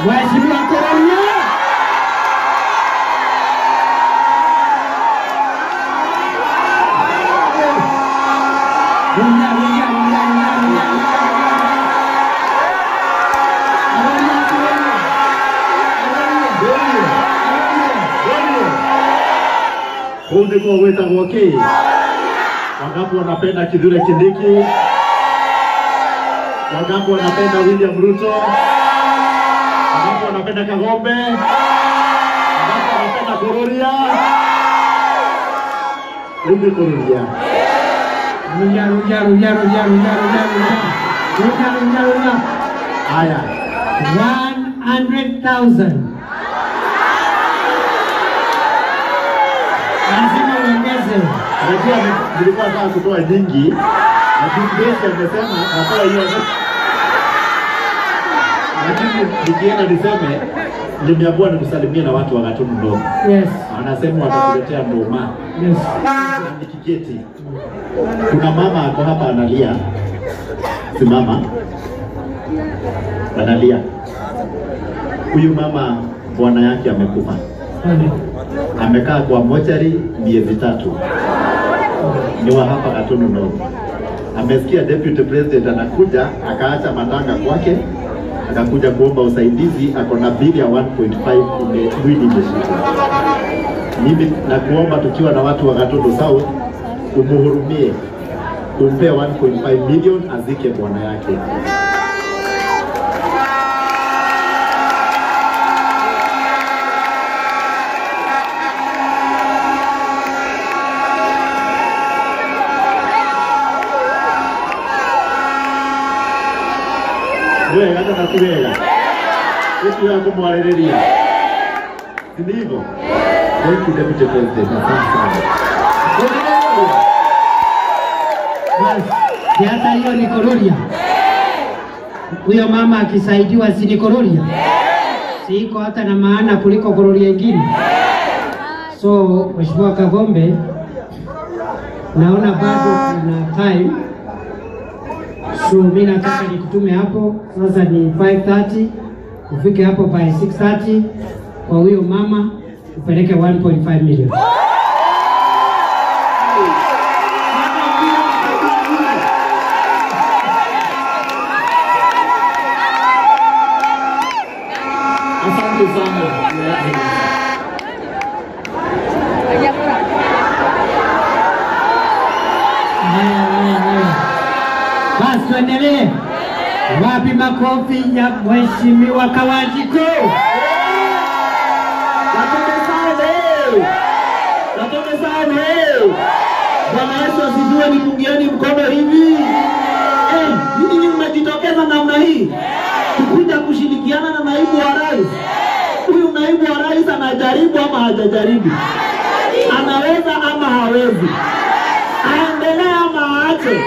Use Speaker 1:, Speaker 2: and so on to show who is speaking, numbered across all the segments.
Speaker 1: Mheshimiwa Kororia.
Speaker 2: Ndiko wetagwo kĩ? Wangapi wanapenda Kithure Kindiki? Wangapi wanapenda William Ruto? Wangapi wanapenda Kagombe? Wangapi wanapenda Kororia? Rundi Kororia.
Speaker 1: Rudia, rudia, rudia, rudia, rudia, rudia, rudia, rudia, rudia.
Speaker 2: Haya.
Speaker 1: 100,000. Lazima uongeze.
Speaker 2: Unajua nilikuwa nataka kutoa nyingi, lakini Grace amesema natoa hiyo. Lakini nikienda niseme nimeambiwa nikusalimie na watu wa Gatundu North.
Speaker 1: Yes.
Speaker 2: Anasema watakuletea ndoma.
Speaker 1: Yes.
Speaker 2: Nikiketi. Kuna mama ako hapa analia. Simama. Analia. Huyu mama bwana yake amekufa. Amekaa kwa mochari miezi 3. Ni wa hapa Gatundu North. Amesikia Deputy President anakuja, akaacha matanga kwake, akakuja kuomba usaidizi, ako na bili ya 1.5 mwili imeshika. Mimi nakuomba tukiwa na watu wa Gatundu South, umuhurumie, umpe 1.5 million azike bwana yake. Wega hata si wega. Kitu ya kumwalereria. Si ndivyo? Thank you Deputy President. Asante sana.
Speaker 1: Bas, hata hiyo ni Kororia. Huyo mama akisaidiwa si ni Kororia? Si iko hata na maana kuliko Kororia ingine. So, Mheshimiwa Kagombe, naona bado kuna time. So mimi nataka nikutume hapo sasa ni 5:30, ufike hapo by 6:30 kwa huyo mama upeleke 1.5 million.
Speaker 2: Asante sana.
Speaker 1: Basi tuendelee. Wapi makofi ya Mheshimiwa Kawanjiku?
Speaker 2: Natome sana. Natome sana. Bwana Yesu asifiwe, nipungieni mkono hivi. Nini mmejitokeza namna hii? Kukuja kushirikiana na naibu wa rais. Huyu naibu wa rais anajaribu ama hajajaribu? Anaweza ama hawezi? Aendelee ama aache?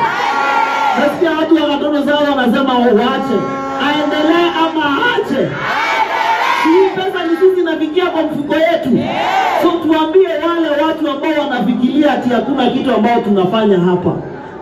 Speaker 2: Nasikia watu wa Gatundu South wanasema waache. Aendelee ama aache? Hii pesa ni sisi inafikia kwa mfuko yetu. So tuambie wale watu ambao wanafikiria ati hakuna kitu ambao tunafanya hapa.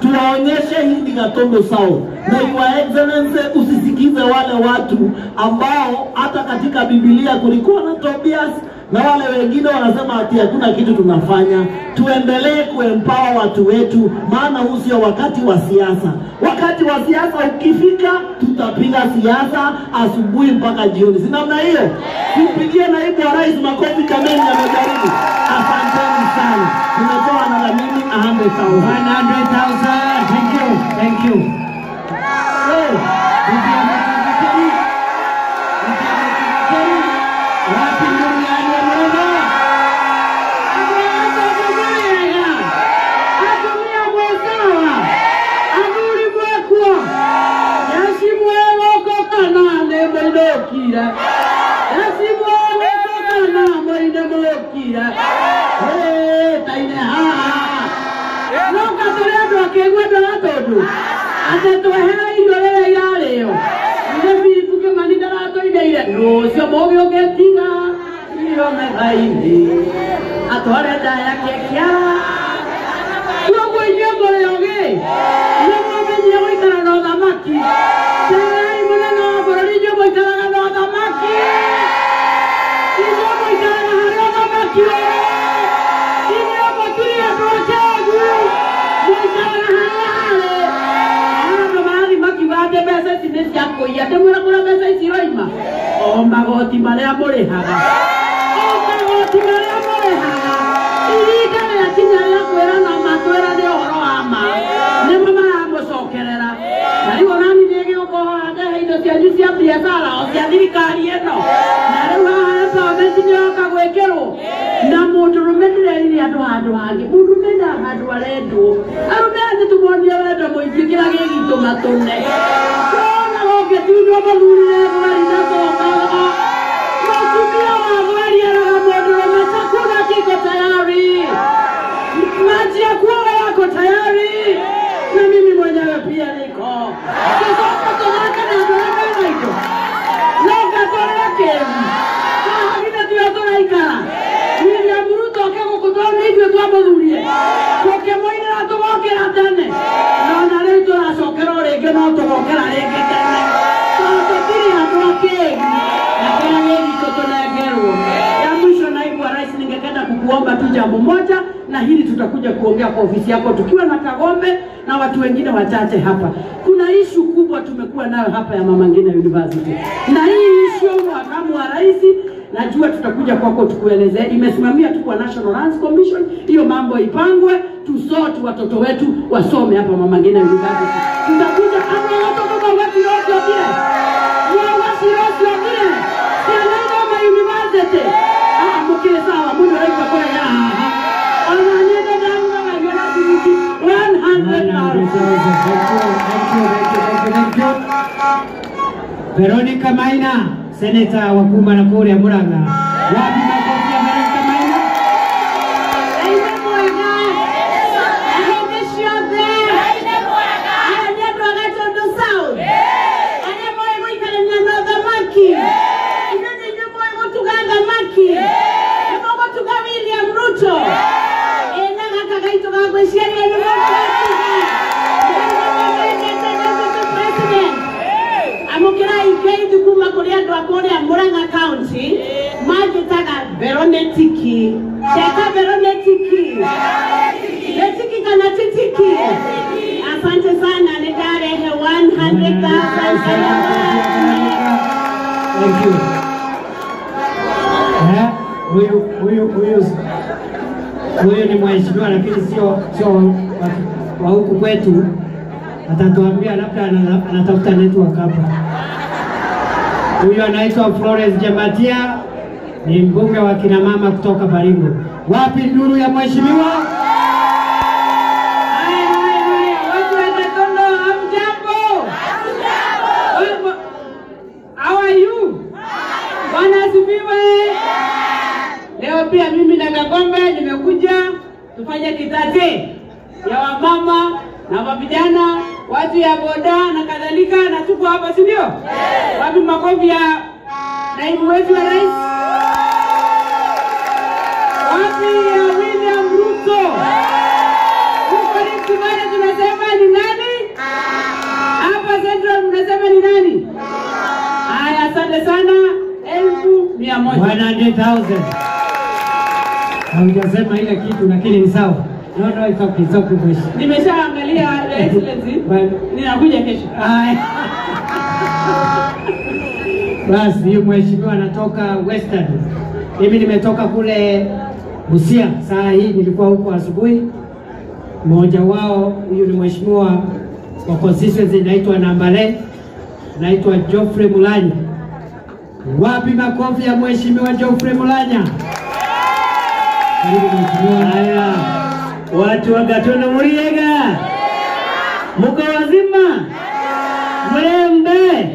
Speaker 2: Tuwaonyeshe hii ni Gatundu South. Na Your Excellency, usisikize wale watu ambao hata katika Biblia kulikuwa na Tobias na wale wengine wanasema ati hakuna kitu tunafanya. Tuendelee kuempower watu wetu, maana huu sio wakati wa siasa. Wakati wa siasa ukifika, tutapiga siasa asubuhi mpaka jioni. Si namna hiyo? Tupigie naibu wa rais makofi kamili, amejaribu. Asanteni sana. Nimetoa na mimi 100,000.
Speaker 1: 100,000. Thank you. Thank you. Hey, Ate mbeca ici nĩ cia kũiya. Ndĩmwĩra kũrĩa mbeca ici iroima. O magoti marĩa mũrĩhaga. O magoti marĩa mũrĩhaga. Ihinda rĩakinya rĩa kwĩrana matwĩrane ũhoro wa ma. Nĩmo maramũcokerera. Na rĩu onani nĩgĩũka haha ndehe indo cianyu cia biacara o cia thirikari ĩno. Na rĩu haha empowerment nĩyoka gwĩkĩrwo. Na mũndũrũme ndĩrerire andũ handũ hangĩ. Mũndũrũme na handũ arendwo. Arũme aya nĩtũmonie wendo mũingĩ kĩrĩa gĩgitũ matũne. Tũrona gũngĩtunywo mũthuri nĩ thweri na cokaga. Mũtumia wa thweri eraga mũndũrũme chakula kiko tayari. Maji ya kuoga yako tayari. Na mimi mwenyewe pia niko. Tũcoke tũthake na andũ arĩa mena indo. Loga tũrĩa kĩru. Haha githĩ tiho tũraikara. William Ruto oke gũkũ tondũ nĩ ithuĩ twamũthurire. Tũkĩmũinĩra tũgokĩra tene. Na ona rĩu tũracokera o rĩngĩ no tũgokĩra rĩngĩ tene. Tondũ tũtirĩ andũ akĩgu. Na kĩrĩa gĩ gitũ tũnengerwo. Ya mwisho, naibu wa rais, ningependa kukuomba tu jambo moja, na hili tutakuja kuongea kwa ofisi yako tukiwa na Kagombe na watu wengine wachache hapa. Kuna ishu kubwa tumekuwa nayo hapa ya Mama Ngina University, na hii ishu makamu wa rais, najua tutakuja kwako tukuelezee. Imesimamia tu kwa National Lands Commission, hiyo mambo ipangwe, tusort watoto wetu wasome hapa Mama Ngina University. Tutakuja hapa watoto kwa watu wote vile. Wasi wote vile. Ciana ma university. Ah, mukire sawa, mundu araigua kũrĩa haha. Ona niĩ ndauga ngĩona ciringi 100,000.
Speaker 3: Thank you, thank you, thank you, thank you. Veronica Maina, seneta wa kuma na kũrĩa Murang'a. Wapi makofi ya Veronica Maina?
Speaker 4: Aine mwega. Ahĩndĩ ciothe. Aya nĩ andũ a Gatundu South. Arĩa moĩ gũikarania na thamaki. Inyuĩ nĩ inyuĩ moĩ gũtuga thamaki. Nĩ mũgũtuga William Ruto. Ĩ na gaka gaitũ ga gwĩciria nĩ mũgũtuga. Deputy President. Amũkĩra ingeithi kuma kũrĩ andũ a kũrĩa Murang'a County manjĩtaga Veronetiki. Teka Veronetiki. Netiki kana titiki? Asante sana, nĩndarehe 100,000.
Speaker 3: Thank you. Eh, huyu ni mheshimiwa lakini sio wa huku kwetu. Atatuambia labda anatafuta network hapa. Huyu anaitwa Florence Jematia, ni mbunge wa kina mama kutoka Baringo. Wapi nduru ya mheshimiwa?
Speaker 1: Haya, haya, haya, watu wa Gatundu, hamjambo? How are you? Bwana asifiwe. Leo pia mimi na Kagombe nimekuja tufanye kitate ya wamama na wavijana, watu ya boda na kadhalika, na tuko hapa, si ndio? Wapi makofi ya naibu wetu wa rais? Wapi ya William Ruto? Huko Rift Valley tunasema ni nani? Hapa Central mnasema ni nani? Haya, asante sana. 100,000.
Speaker 3: 100,000. Haujasema ile kitu lakini ni sawa. No, no, it's okay, it's okay, mheshimiwa.
Speaker 1: Nimeshaangalia, Your Excellency. Ninakuja kesho.
Speaker 3: Haya. Basi huyu mheshimiwa anatoka Western. Mimi nimetoka kule Busia. Saa hii nilikuwa huko asubuhi. Mmoja wao huyu ni mheshimiwa wa constituency inaitwa Nambale, naitwa Geoffrey Mulanya. Wapi makofi ya mheshimiwa Geoffrey Mulanya? Karibu mheshimiwa.
Speaker 2: Haya, watu wa Gatundu muriega, muko wazima, mrembe.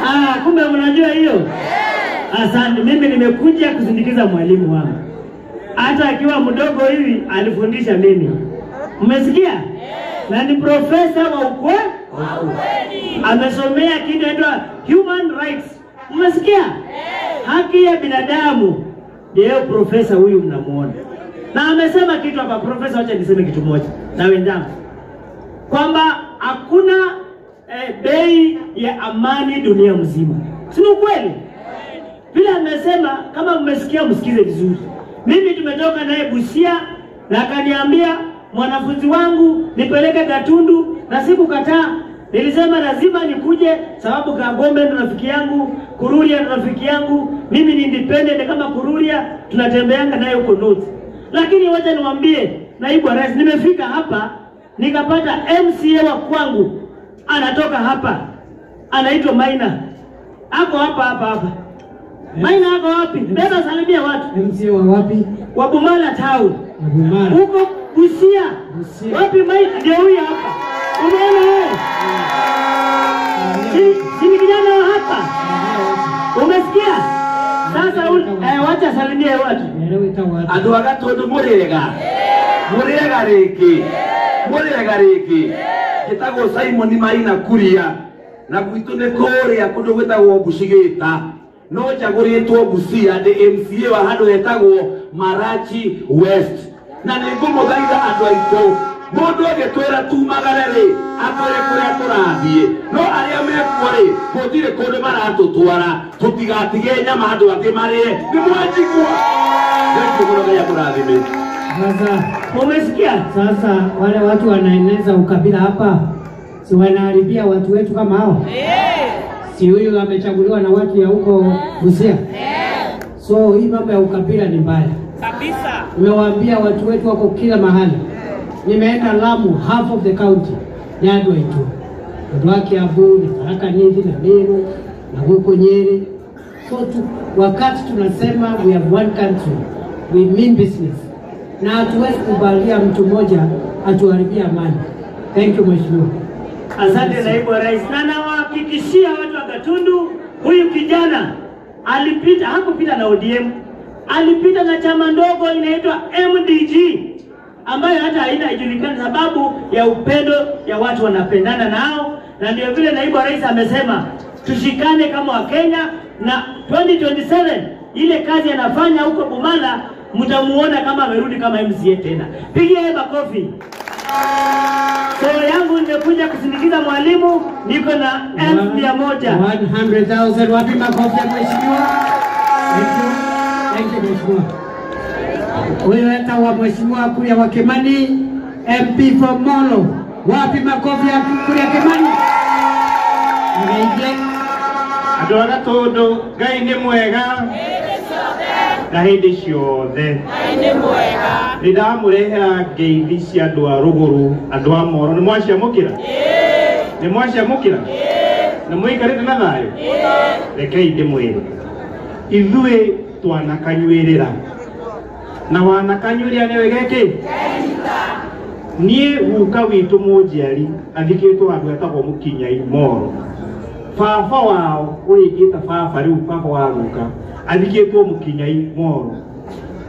Speaker 2: Ah, kumbe mnajua hiyo. Asante, mimi nimekuja kusindikiza mwalimu wangu. Hata akiwa mdogo hivi alifundisha mimi. Mmesikia? Na ni profesa wa ukweli. Amesomea kitu inaitwa human rights. Mmesikia? Haki ya binadamu. Ndio profesa huyu mnamuona. Na amesema kitu hapa profesa, wacha niseme kitu moja na wenzangu, kwamba hakuna bei ya amani dunia mzima. Si ni ukweli? Vile amesema, kama mmesikia msikize vizuri. Mimi tumetoka naye Busia na akaniambia mwanafunzi wangu nipeleke Gatundu, na sikukataa.
Speaker 1: Nilisema lazima nikuje sababu Kagombe ndo rafiki yangu, Kururia ndo rafiki yangu, mimi ni independent kama Kururia, tunatembeanga naye huko North. Lakini wacha niwaambie naibu wa rais, nimefika hapa nikapata MCA wa kwangu anatoka hapa, anaitwa Maina. Ako hapa hapa hapa. Maina ako wapi? Beba salimia watu.
Speaker 3: MCA wa wapi?
Speaker 1: Wa Bumala Town.
Speaker 3: Bumala.
Speaker 1: Huko Busia.
Speaker 3: Busia.
Speaker 1: Wapi Maina? Ndio huyu hapa. Umeona wewe? Si ni kijana wa hapa? Umesikia? Sasa wacha salimia watu.
Speaker 5: Andu a Gatundu muriega. Muriega ringi. Muriega ringi. Njĩtagwo Simon Maina Kuria na gwitũ nĩ kũrĩa kũndũ gwĩtagwo Mbucigĩta, no njagũrĩtwo Busia, ndĩ MCA wa handũ hetagwo Marachi West, na nĩ ngũmũthaitha andũ aitũ, mũndũ agĩtwĩra tumagare rĩ, atwĩre kũrĩa tũrathiĩ, no arĩa mekuo rĩ, gũtirĩ kũndũ maratũtwara, tũtigatige nyama andũ angĩ marĩe, nĩ mwanjigua. Thengiũ mũno, Ngai akũrathime.
Speaker 3: Sasa
Speaker 1: umesikia?
Speaker 3: Sasa wale watu wanaeneza ukabila hapa, si wanaharibia watu wetu kama hao? Si huyu amechaguliwa na watu ya huko Busia? So hii mambo ya ukabila ni mbaya
Speaker 6: kabisa.
Speaker 3: Nimewaambia watu wetu wako kila mahali. Nimeenda Lamu, half of the county ni andũ aitũ, andũ a Kiambu na Tharaka Nithi na Meru na huko Nyeri. So wakati tunasema we have one country, we mean business. Na hatuwezi kubalia mtu mmoja atuharibie amani. Thank you mheshimiwa.
Speaker 1: Asante naibu wa rais. Na nawahakikishia watu wa Gatundu, huyu kijana alipita, hakupita na ODM, alipita na chama ndogo inaitwa MDG ambayo hata haina haijulikani, sababu ya upendo ya watu wanapendana nao. Na ndio vile naibu wa rais amesema tushikane kama Wakenya, na 2027 ile kazi anafanya huko Bumala mtamuona kama amerudi kama MCA tena. Pigia makofi. So yangu nimekuja kusindikiza mwalimu, niko na 100,000.
Speaker 3: 100,000. Wapi makofi ya mheshimiwa? Thank you. Thank you mheshimiwa. Huyu hata wa mheshimiwa Kuria wa Kimani, MP for Molo. Wapi makofi ya Kuria Kimani? Ngeje.
Speaker 7: Andũ a Gatundu, Ngai nĩ mwega na hĩndĩ ciothe.
Speaker 6: Ngai nĩ mwega.
Speaker 7: Nĩ ndamũrehera ngeithi cia andũ a rũgũrũ, andũ a Moro. Nĩ mwaciamũkĩra? Nĩ mwaciamũkĩra? Nĩ mũikarĩte na thayũ? Rekei ndĩmwĩre, ithuĩ twanakanyuĩrĩra, na wanakanyuĩrĩra nĩwe gekĩ? Niĩ guka witũ mũnjiari athikĩtwo handũ hetagwo Mũkinyai Moro. Baba wao ũrĩa ingĩta baba rĩu, baba wa guka athikĩtwo Mũkinyai Moro.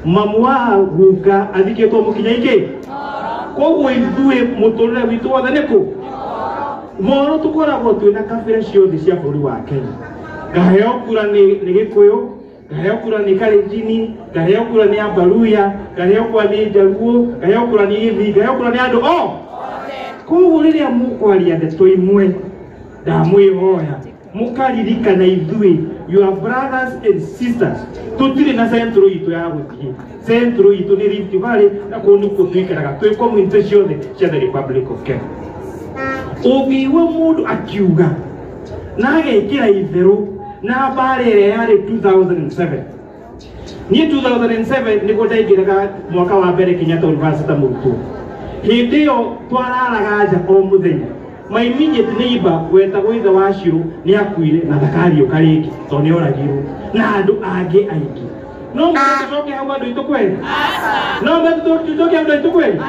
Speaker 7: Mamu wa guka athikĩtwo Mũkinyai kĩ? Koguo ithuĩ mũtũrĩre witũ wothe nĩ kũ? Moro. Tũkoragwo twĩna kabira ciothe cia bũrũri wa Kenya. Ngaheo kura nĩ Gĩkũyũ, ngaheo kura nĩ Kalenjini, ngaheo kura nĩ Abaruya, ngaheo kura nĩ Njaruo, ngaheo kura nĩ Gĩthii, ngaheo kura nĩ andũ o. Koguo rĩrĩa mũkwaria ndeto imwe, ndamwĩhoya mũkaririkana ithuĩ your brothers and sisters, tũtirĩ na central itũ ya gũthiĩ. Central itũ nĩ Rift Valley, na kũu nĩkuo tũikaraga twĩ community ciothe cia the Republic of Kenya. Ũngĩigua mũndũ akiuga na agekĩra itherũ na mbara ĩrĩa yarĩ 2007, niĩ 2007 nĩguo ndaingĩraga mwaka wa mbere Kenyatta University ta mũrutwo. Hĩndĩ ĩyo twararaga nja o mũthenya. My immediate neighbor wetagwo ithe wa Shiro nĩ akuire na ndakariũka rĩngĩ tondũ nĩ oragirwo na andũ angĩ aingĩ. No mũndũ tũcoke hau andũ aitũ kweli? No mũndũ tũcoke andũ aitũ kweli?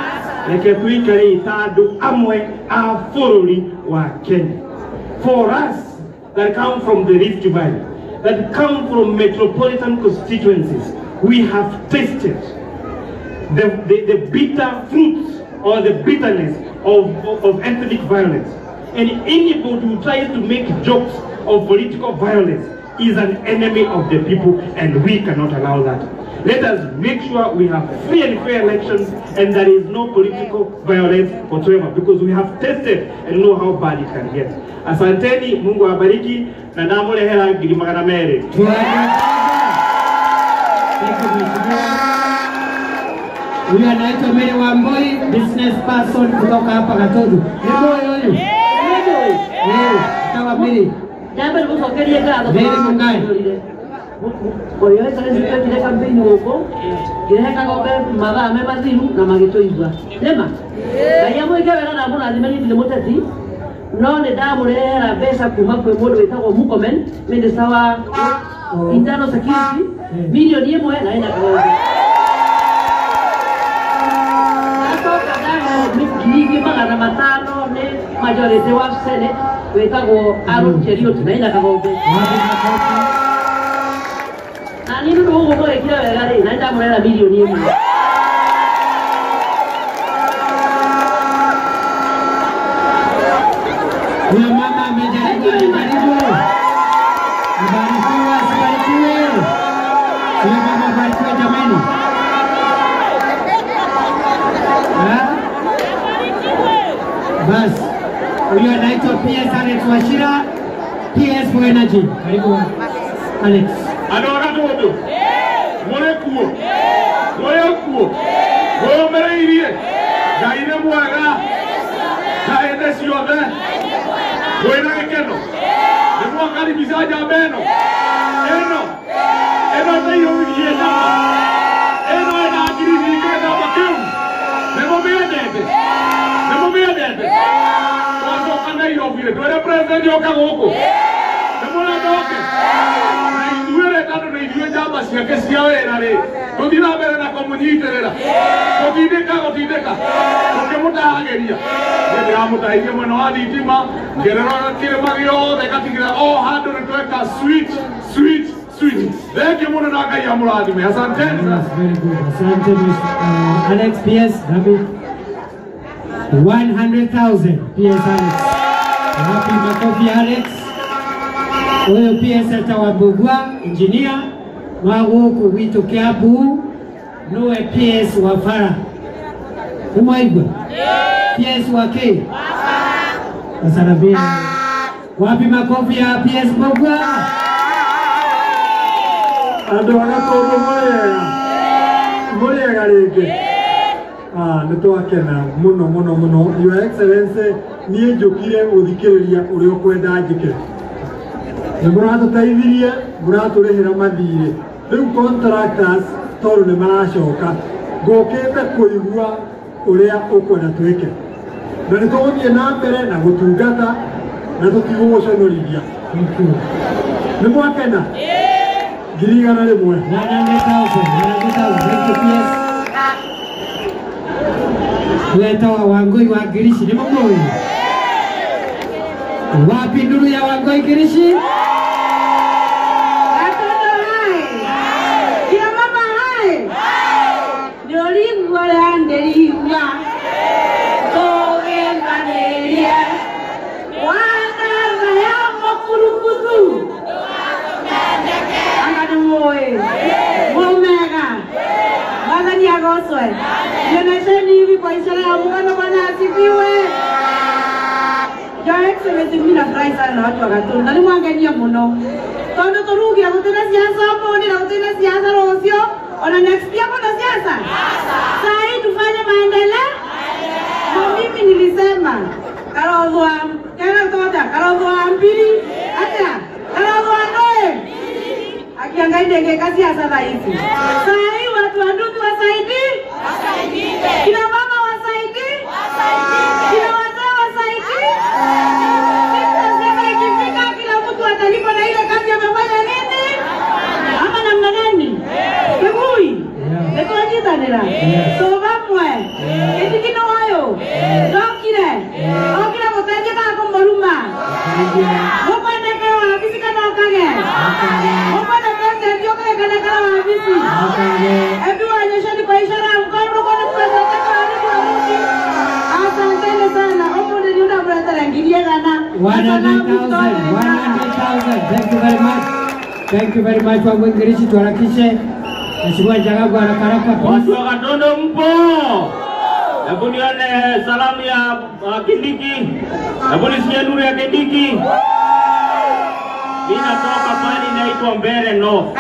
Speaker 7: Reke tuikare ta andũ amwe a bũrũri wa Kenya. For us that come from the Rift Valley, that come from metropolitan constituencies, we have tasted the bitter fruits or the bitterness of ethnic violence. And anybody who tries to make jokes of political violence is an enemy of the people, and we cannot allow that. Let us make sure we have free and fair elections and there is no political violence whatsoever, because we have tested and know how bad it can get. Asanteni, Mungu awabariki, na ndamũrehera 200,000.
Speaker 3: Huyu anaitwa Mary Wambui, business person kutoka hapa Gatundu. Ni boy huyu.
Speaker 1: Mary.
Speaker 8: Nyambe nĩgũcokerie ngatho
Speaker 1: Mary Mungai.
Speaker 8: Your Excellency twekire campaign gũkũ ngĩrehe Kagombe mathaa me mathiru na magĩtũigua nĩma Ngai amwĩke wega na amũrathime. Niĩ ndirĩ mũteti no nĩ ndamũrehera mbeca kuma kwĩ mũndũ wĩtagwo Murkomen, minister wa internal security, 1 million na ĩna Kagombe. Ndacoka ndaheo 500,000 nĩ majority wa Senate wĩtagwo Aaron Cheruiyot na ĩna Kagombe.
Speaker 1: Wapi makofi?
Speaker 8: Na niĩ nĩ ũndũ ũguo mwekire wega rĩ, na nĩ ndamũrehera 1 million.
Speaker 1: Huyo mama amejaribu, amejaribu. Abarikiwe, asibarikiwe. Huyo mama abarikiwe jamani. Ha? Bas, huyo anaitwa PS Alex Wachira, PS for Energy. Karibu Alex.
Speaker 9: Andũ a Gatũndũ mũrĩ kuo, mũrĩ kuo, mũrũmĩrĩirie. Ngai nĩ mwega na hĩndĩ ciothe. Mwĩna gĩkeno nĩ mwakaribisha njamba ĩno ĩno ĩno ĩtaihũgirie njamba ĩno ĩna ngiri nyingĩ njamba kĩu. Nĩ mũmĩendete, nĩ mũmĩendete. Twacoka Nairobi rĩ, twĩre president oka gũkũ, nĩ mũrenda oke na ithuĩ rĩ, tondũ nĩ ithuĩ njamba ciake cia wĩra rĩ, tũthiĩ na mbere na kũmũnyitĩrĩra, gũtindĩka gũtindĩka tũkĩmũtahagĩria. Niĩ ndĩramũtahirie mwena wa thitima, ngĩrora kĩrĩma gĩothe ngatigĩra o handũ nĩ tweka switch switch switch. Thengiũ mũno na Ngai amũrathime. Asanteni sana.
Speaker 1: Yes, very good. Asante Mr. Alex PS David. 100,000 PS Alex. Wapi makofi Alex? Huyo PS atawabugua engineer wa gũkũ gwitũ Kiambu nowe PS wa bara. Nĩmwaigua? PS wa K? Wasalamia. Wapi makofi ya PS Mbugua?
Speaker 10: Andũ a Gatũndũ mũrĩega, mũrĩega rĩngĩ. Nĩ twakena mũno mũno mũno. Your Excellency, niĩ njũkire gũthikĩrĩria ũrĩa ũkwenda njĩke. Nĩ mũratũteithirie, mũratũrĩhĩra mathirĩ, rĩu contractors tondũ nĩ maracoka, ngũkĩte kũigua ũrĩa ũkwenda twĩke, na nĩ tũgũthiĩ na mbere na gũtungata na tũtigũgũconorithia.
Speaker 1: Thank you.
Speaker 10: Nĩ mwakena? 100,000.
Speaker 1: 100,000, 100,000. Thank you, PS. Wetagwo Wangui wa Ngirici, nĩ mũmũĩ? Wapi nduru ya Wangui Ngirici?
Speaker 4: Watoto hai! Kina mama hai! Nĩũrigua ũrĩa ndĩrigua tũgĩthanĩrie wanatha ya mũkurukuthu anga nĩ mũĩ mũmega. Mwathani agocwe. Nionesheni hivi kwa ishara ya mkono. Bwana asifiwe. Your Excellency, mimi nafurahi sana na watu wa Gatundu na nĩmwangenia mũno tondu turugia gũtirĩ siasa ũmũthĩ na gũtirĩ siasa rũciũ ona next year kuna siasa. Saa hii tufanye maendeleo. Na mimi nilisema Karotho kera tota Karotho wa mbili atia Karotho wa ndoe akiangai ndengeka siasa thaa hizi. Saa hii watu wa Nduthi wasaidii, kina mama wasaidii, kina wazee wasaidii. Siku ikifika kila mtu atalipa na ile kazi amefanya nini ama namna gani? Kibui nĩtwanyitanĩra tũbamwe ĩtikino wayo ndokire okire gũteithia kana kũmũruma mũkwendekera wabici kana ũkage mũkwenda president ũkage kana kana wabici. Hebu waonyesheni kwa ishara ya mkono kwani president karibu arudi. Asanteni sana. Ũmũthĩ nĩ ndamũretera 100,000.
Speaker 1: 100,000, 100,000. Thank you very much. Thank you very much Wangui Ngirici, tuharakishe. Mheshimiwa Njagagwa haraka haraka please.
Speaker 11: Watu wa Gatundu mpo? Hebu nione salamu ya Kindiki. Hebu nisikie nuru ya Kindiki. Mimi natoka pale inaitwa Mbeere North.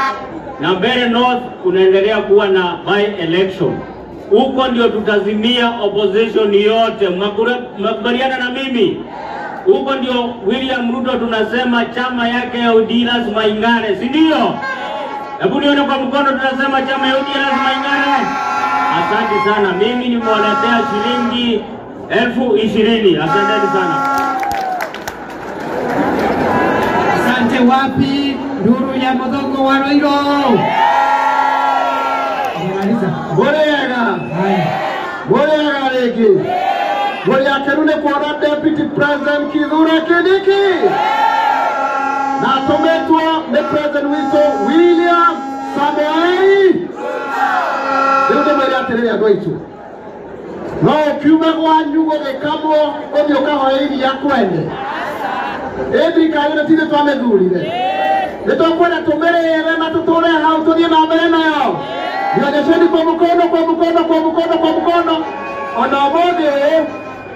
Speaker 11: Na Mbeere North kunaendelea kuwa na by election. Huko ndio tutazimia opposition yote. Mnakubaliana na mimi? Huko ndio William Ruto tunasema chama yake ya UDA lazima ing'are, si ndio? Hebu nione kwa mkono, tunasema chama ya UDA lazima ing'are. Asante sana, mimi nimewaletea shilingi 20,000. Asanteni sana.
Speaker 1: Asante. Wapi nduru ya Muthongo wa Ruiru?
Speaker 12: Mũrĩega, mũrĩega rĩngĩ. Mũrĩ akenu nĩ kuona Deputy President Kithure Kindiki na atũmĩtwo nĩ President witũ William Samoei. Rĩu ndĩmwĩre atĩrĩrĩ andũ aitũ, no ũkiume gwanyu gũgĩkamwo ũthiĩ ũkahoe iria kwene. Ĩ thirikari ĩno tithuĩ twamĩthurire, nĩ tũkwenda tũmĩrĩre na tũtũre hau tũthiĩ na mbere nayo. Nionyesheni kwa mkono, kwa mkono, kwa mkono, kwa mkono. Ona ũmũthĩ ũyũ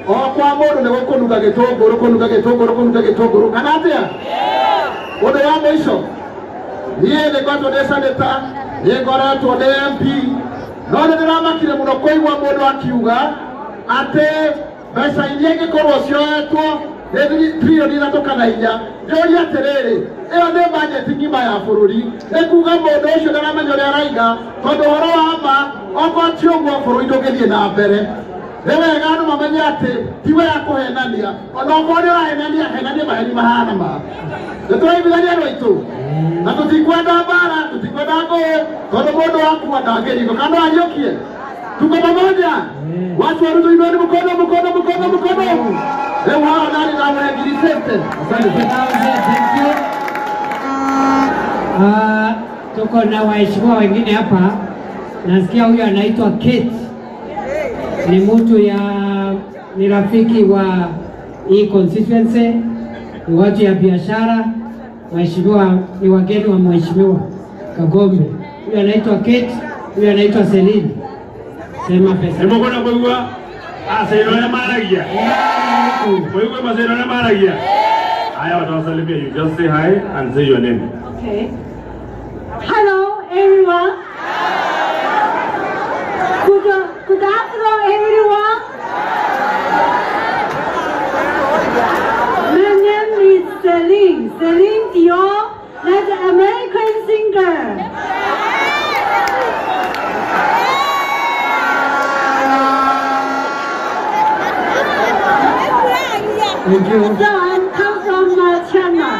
Speaker 12: o kwa mũndũ nĩ gũkũnunga gĩtũngũrũ, kũnunga gĩtũngũrũ, kũnunga gĩtũngũrũ, kana atĩa? Ũndũ wa mũico, niĩ nĩ ngoretwo ndĩ senator, nĩ ngoretwo ndĩ MP, no nĩ ndĩramakire mũno kũigua mũndũ akiuga atĩ mbeca iria ingĩkorwo cioetwo nĩ tririoni 3 kana 4. Njũrie atĩrĩrĩ, ĩyo nĩ bajeti ng'ima ya bũrũri. Nĩ kuga mũndũ ũcio ndaramenya ũrĩa araiga, tondũ ũhoro wa ma okorwo ti ũguo bũrũri ndũngĩthiĩ na mbere. Nĩ wega andũ mamenye atĩ ti wega kũhenania, ona okorwo nĩ ũrahenania, henania maheni mahana ma. Nĩ tũraiguithania andũ aitũ, na tũtikwenda mbara, tũtikwenda ngũĩ, tondũ mũndũ akua ndangĩrigwo kana no ariũkie. Tuko pamoja? Watu wa Ruto, inueni mkono, mkono, mkono, mkono. Leo hao nani na ngiri 50.
Speaker 1: Asante. Thank you. Tuko na waheshimiwa wengine hapa. Nasikia huyu anaitwa Kate. Ni mtu ya ni rafiki wa hii constituency, ni watu ya biashara. Waheshimiwa ni wageni wa mheshimiwa Kagombe. Huyu anaitwa Kate, huyu anaitwa Celine. Sema pesa.
Speaker 9: Nimekona kwa Aseino maragia. Kwa maseno maragia. Haya watu wasalimia, you just say hi and say your name.
Speaker 4: Okay. Hello everyone. Good afternoon everyone. My name is Celine. Celine Dion, that's an American singer.
Speaker 1: Thank you.
Speaker 4: So I come from China.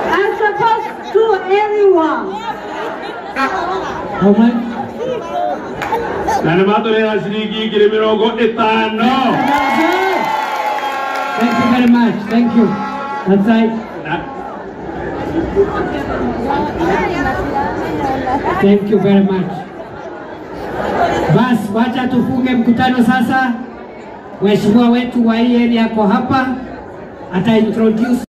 Speaker 4: I support to everyone.
Speaker 1: How much?
Speaker 9: Na nimatolea shilingi 50,000.
Speaker 1: Thank you very much. Thank you. That's right. Thank you very much. Bas, wacha tufunge mkutano sasa. Mheshimiwa wetu wa hii area ako hapa, ata introduce